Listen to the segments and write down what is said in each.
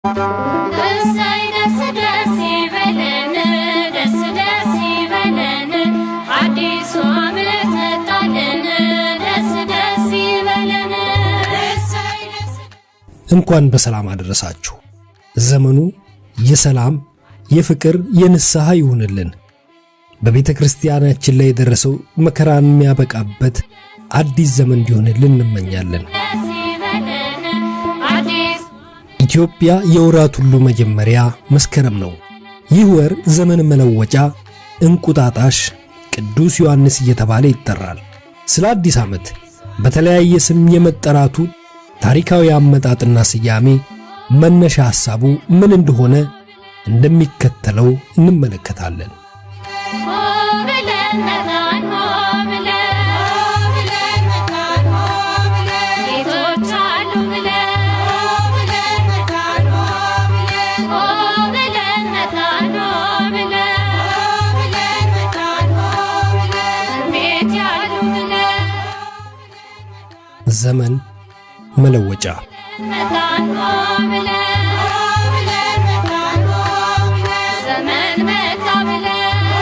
እሰይ ደስ ደስ ይበለን፣ ደስ ደስ ይበለን፣ አዲሱ ዓመት መጣልን፣ ደስ ደስ ይበለን። እሰይ ደስ እንኳን በሰላም አደረሳችሁ። ዘመኑ የሰላም፣ የፍቅር፣ የንስሐ ይሁንልን። በቤተ ክርስቲያናችን ላይ የደረሰው መከራን የሚያበቃበት አዲስ ዘመን እንዲሆንልን እንመኛለን። ደስ ይበለን አዲስ ኢትዮጵያ የወራት ሁሉ መጀመሪያ መስከረም ነው። ይህ ወር ዘመን መለወጫ፣ እንቁጣጣሽ፣ ቅዱስ ዮሐንስ እየተባለ ይጠራል። ስለ አዲስ ዓመት በተለያየ ስም የመጠራቱ ታሪካዊ አመጣጥና ስያሜ መነሻ ሐሳቡ ምን እንደሆነ እንደሚከተለው እንመለከታለን። ሆ ብለን መጣን፣ ሆ ብለን፣ ሆ ብለን መጣን፣ ሆ ብለን ጌቶች አሉ ብለን፣ ሆ ብለን መጣን፣ ሆ ብለን፣ ሆ ብለን መጣን፣ ሆ ብለን፣ ሆ ብለን መጣን፣ ሆ ብለን እሜት ያሉ ብለን ዘመን መለወጫ መጣን፣ ሆ ብለን፣ ሆ ብለን መጣን፣ ሆ ብለን ዘመን መጣ ብለን፣ ሆ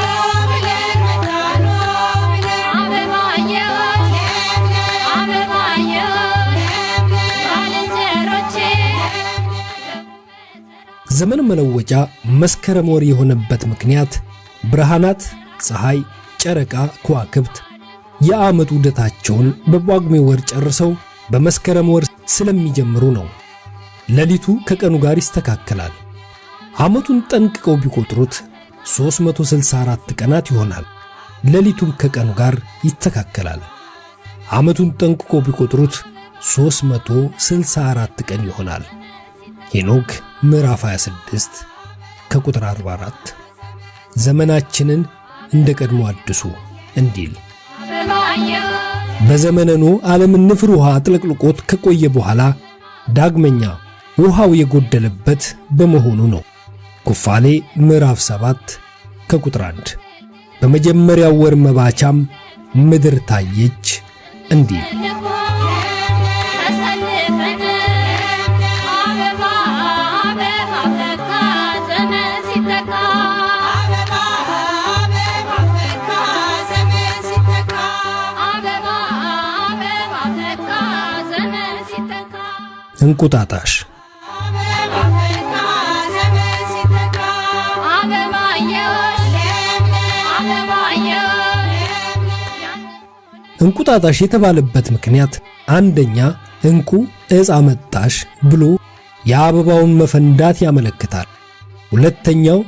ብለን መጣን፣ ሆ ብለን አበባየሆሽ አበባየሆሽ ባልንጀሮቼ። ዘመን መለወጫ መስከረም ወር የሆነበት ምክንያት ብርሃናት ፀሐይ፣ ጨረቃ፣ ከዋክብት የዓመት ዑደታቸውን በጳጉሜ ወር ጨርሰው በመስከረም ወር ስለሚጀምሩ ነው። ሌሊቱ ከቀኑ ጋር ይስተካከላል። ዓመቱን ጠንቅቀው ቢቆጥሩት 364 ቀናት ይሆናል። ሌሊቱም ከቀኑ ጋር ይስተካከላል። ዓመቱን ጠንቅቆ ቢቆጥሩት 364 ቀን ይሆናል። ሄኖክ ምዕራፍ 26 ከቁጥር 44 ዘመናችንን እንደ ቀድሞ አድሱ እንዲል አበባየሆሽ በዘመነ ኖህ ዓለምን ንፍር ውሃ አጥለቅልቆት ከቆየ በኋላ ዳግመኛ ውሃው የጎደለበት በመሆኑ ነው። ኩፋሌ ምዕራፍ 7 ከቁጥር 1 በመጀመሪያው ወር መባቻም ምድር ታየች እንዲል ተሰልፈን አበባ አበባ ፈካ ዘመን ሲተካ፣ አበባ አበባ ፈካ ዘመን ሲተካ፣ አበባ አበባ ፈካ ዘመን ሲተካ፣ እንቁጣጣሽ አበባ ፈካ ዘመን ሲተካ፣ አበባየሆሽ አበባየሆሽ እንቁጣጣሽ የተባለበት ምክንያት አንደኛ እንቁ ዕፅ አመጣሽ ብሎ የአበባውን መፈንዳት ያመለክታል። ሁለተኛው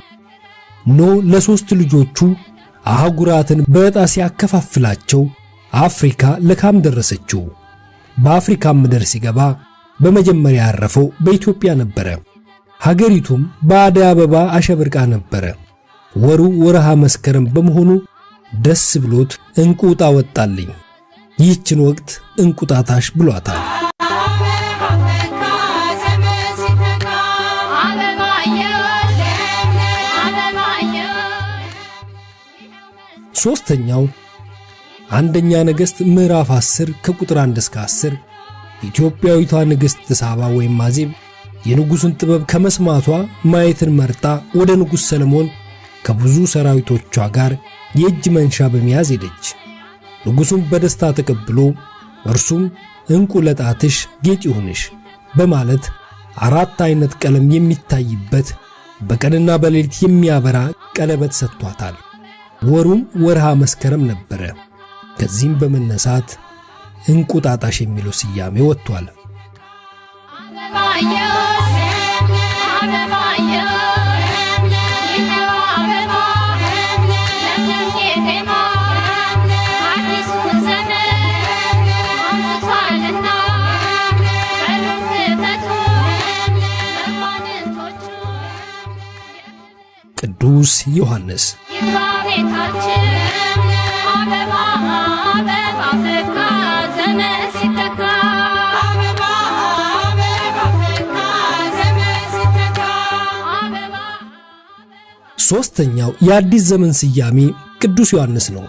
ኖህ ለሦስት ልጆቹ አህጉራትን በዕጣ ሲያከፋፍላቸው አፍሪካ ለካም ደረሰችው። በአፍሪካ ምድር ሲገባ በመጀመሪያ ያረፈው በኢትዮጵያ ነበረ። ሀገሪቱም በአደይ አበባ አሸብርቃ ነበረ። ወሩ ወርሃ መስከረም በመሆኑ ደስ ብሎት እንቁ ዕጣ ወጣልኝ። ይህችን ወቅት እንቁጣጣሽ ብሏታል። አበባ ፈካ ዘመን ሲተካ፣ አበባየሆሽ አበባየሆሽ ሦስተኛው አንደኛ ነገሥት ምዕራፍ 10 ከቁጥር 1 እስከ 10 ኢትዮጵያዊቷ ንግሥት ሳባ ወይም አዜብ የንጉሡን ጥበብ ከመስማቷ ማየትን መርጣ ወደ ንጉሥ ሰለሞን ከብዙ ሰራዊቶቿ ጋር የእጅ መንሻ በመያዝ ሄደች። ንጉሡም በደስታ ተቀብሎ እርሱም ዕንቁ ለጣትሽ ጌጥ ይሁንሽ በማለት አራት አይነት ቀለም የሚታይበት በቀንና በሌሊት የሚያበራ ቀለበት ሰጥቷታል። ወሩም ወርሃ መስከረም ነበረ። ከዚህም በመነሳት እንቁጣጣሽ የሚለው ስያሜ ወጥቷል። አበባየሆሽ አበባየሆሽ ይኸው አበባ ለምለም ቄጤማ አዲሱን ዘመን አምጥቷልና በሩን ክፈቱ መኳንንቶቹ ቅዱስ ዮሐንስ ይግባ ቤታችን አበባ አበባ ፈካ ዘመን ሲተካ፣ አበባ አበባ ፈካ ዘመን ሲተካ፣ አበባ ሦስተኛው የአዲስ ዘመን ስያሜ ቅዱስ ዮሐንስ ነው።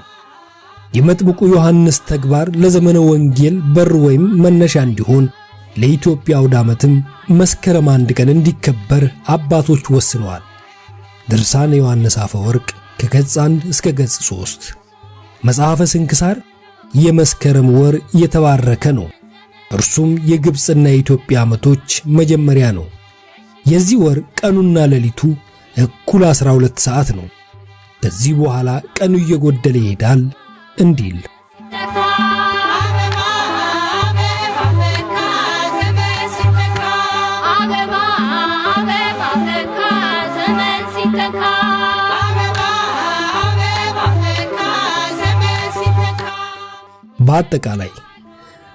የመጥምቁ ዮሐንስ ተግባር ለዘመነ ወንጌል በር ወይም መነሻ እንዲሆን ለኢትዮጵያ አውደ ዓመትም መስከረም 1 ቀን እንዲከበር አባቶች ወስነዋል። ድርሳነ ዮሐንስ አፈወርቅ ከገጽ 1 እስከ ገጽ 3። መጽሐፈ ስንክሳር የመስከረም ወር የተባረከ ነው። እርሱም የግብፅና የኢትዮጵያ ዓመቶች መጀመሪያ ነው። የዚህ ወር ቀኑና ሌሊቱ እኩል 12 ሰዓት ነው። ከዚህ በኋላ ቀኑ እየጎደለ ይሄዳል እንዲል አበባ አበባ ፈካ ዘመን ሲተካ፣ አበባ አበባ ፈካ ዘመን ሲተካ፣ አበባ አበባ ፈካ ዘመን ሲተካ። በአጠቃላይ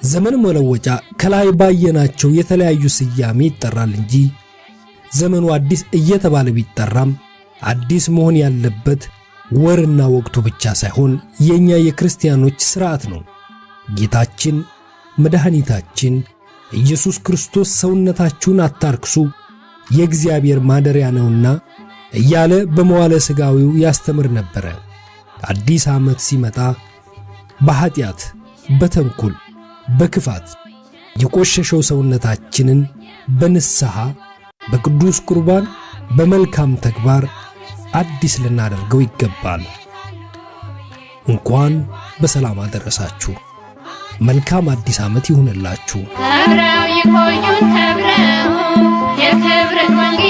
ዘመን መለወጫ ከላይ ባየናቸው የተለያዩ ስያሜ ይጠራል እንጂ ዘመኑ አዲስ እየተባለ ቢጠራም አዲስ መሆን ያለበት ወርና ወቅቱ ብቻ ሳይሆን የኛ የክርስቲያኖች ሥርዓት ነው። ጌታችን መድኃኒታችን ኢየሱስ ክርስቶስ ሰውነታችሁን አታርክሱ የእግዚአብሔር ማደሪያ ነውና እያለ በመዋለ ሥጋዊው ያስተምር ነበረ። አዲስ ዓመት ሲመጣ በኃጢአት፣ በተንኩል፣ በክፋት የቆሸሸው ሰውነታችንን በንስሐ፣ በቅዱስ ቁርባን፣ በመልካም ተግባር አዲስ ልናደርገው ይገባል። እንኳን በሰላም አደረሳችሁ። መልካም አዲስ ዓመት ይሁንላችሁ። ከብረው ይቆዩን ከብረው የክብርን ወንጌል